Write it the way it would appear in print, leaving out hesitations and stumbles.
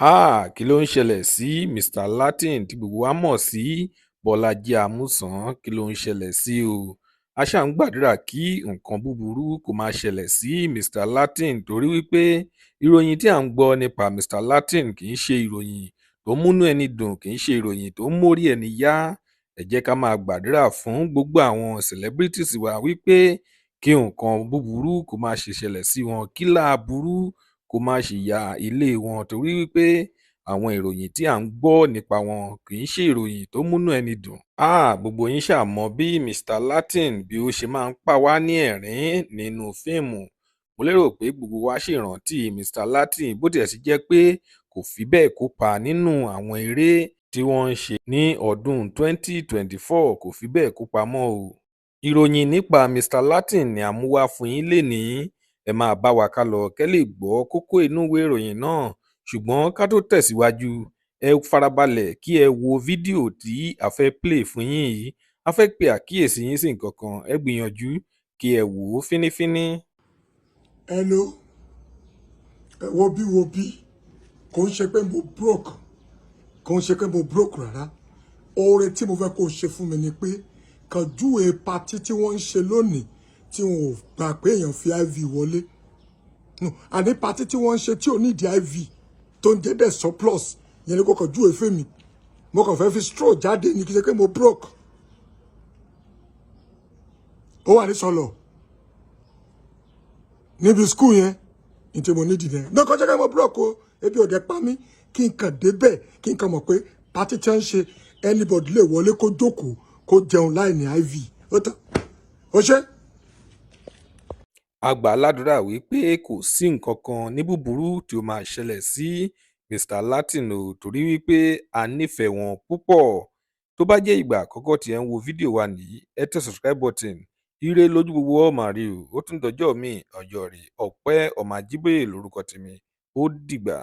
Háà! Kí ló ń ṣẹlẹ̀ sí Mr Latin tí gbogbo wa mọ̀ sí Bọ́lájí Amusan? Kí ló ń ṣẹlẹ̀ sí o? A ṣáà ń gbàdúrà kí nǹkan búburú kó má ṣẹlẹ̀ sí Mr Latin, torí wípé ìròyìn tí à ń gbọ́ nípa Mr Latin kì í ṣe ìròyìn tó múnú ẹni dùn, kì í ṣe ìròyìn tó ń mórí ẹni yá. Ẹ jẹ́ ká máa gbàdúrà fún gbogbo àwọn celebrities wa wípé kí nǹkan búburú kó má ṣe ṣẹlẹ̀ sí wọn, kí láburú kó má ṣe ya ilé wọn, torí wípé àwọn ìròyìn tí à ń gbọ́ nípa wọn kì í ṣe ìròyìn tó múnú ẹni dùn. Háà! Gbogbo yín ṣáà mọ bí Mr Latin bí ó ṣe máa ń pa wá ní ẹ̀rín nínú fíìmù. Mo lérò pé gbogbo wa ṣì rántí Mr Latin, bó tiẹ̀ sì jẹ́ pé kò fi bẹ́ẹ̀ kópa nínú àwọn eré tí wọ́n ń ṣe ní ọdún 2024, kò fi bẹ́ẹ̀ kópa mọ́ o. Ìròyìn nípa Mr Latin ni a mú wá fún yín lénìí. Ẹ máa bá wa kálọ kẹ́ lè gbọ́ kókó inú ìwé ìròyìn náà. Ṣùgbọ́n ká tó tẹ̀síwájú, ẹ farabalẹ̀ kí ẹ wo fídíò tí a fẹ́ play fún yín yìí. A fẹ́ pe àkíyèsí yín sí nǹkan kan. Ẹ gbìyànjú kí ẹ wò ó fínífíní. Hello, ẹ wo bí, wo bí, kò ń ṣe pé mo broke, kò ń ṣe pé mo broke rárá. Oore tí mo fẹ́ kó o ṣe fún mi ni pé kàn júwe party tí wọ́n ń ṣe lónìí tí wọn ò gbà pé èèyàn fi IV wọlé. No, àní party tí wọ́n ń ṣe tí ò ní ìdí IV tó ń jẹ́ dẹ̀ surplus yẹn ni kò kàn júwe fún mi. Mo kàn fẹ́ fi stroll jáde ní, kí n ṣe pé mo broke. Ó wà ní sọlọ níbi school yẹn ní tí mo nídìí yẹn náà. Kọjá kí mo broke o, ebi ò dẹ̀ pa mí. Kí n kàn débẹ̀, kí n kàn mọ̀ pé party tí wọ́n ń ṣe, anybody lè wọlé kó jókòó kó jẹun láì ní IV. Ó tán, ó ṣe. A gbà á ládùúrà wípé kò sí nǹkan kan ní búburú tí ó máa ṣẹlẹ̀ sí Mr Latin o, torí wípé a nífẹ̀ẹ́ wọn púpọ̀. Tó bá jẹ́ ìgbà àkọ́kọ́ tí ẹ ń wo fídíò wa nìyí, ẹ tẹ subscribe button. Ire lójú gbogbo wa ó máa rí o. Ó tún dọjọ́ míì, ọjọ́ rí. Ọpẹ́ ọmọ Ajíbóyè lórúkọ tèmi. Ó dìgbà.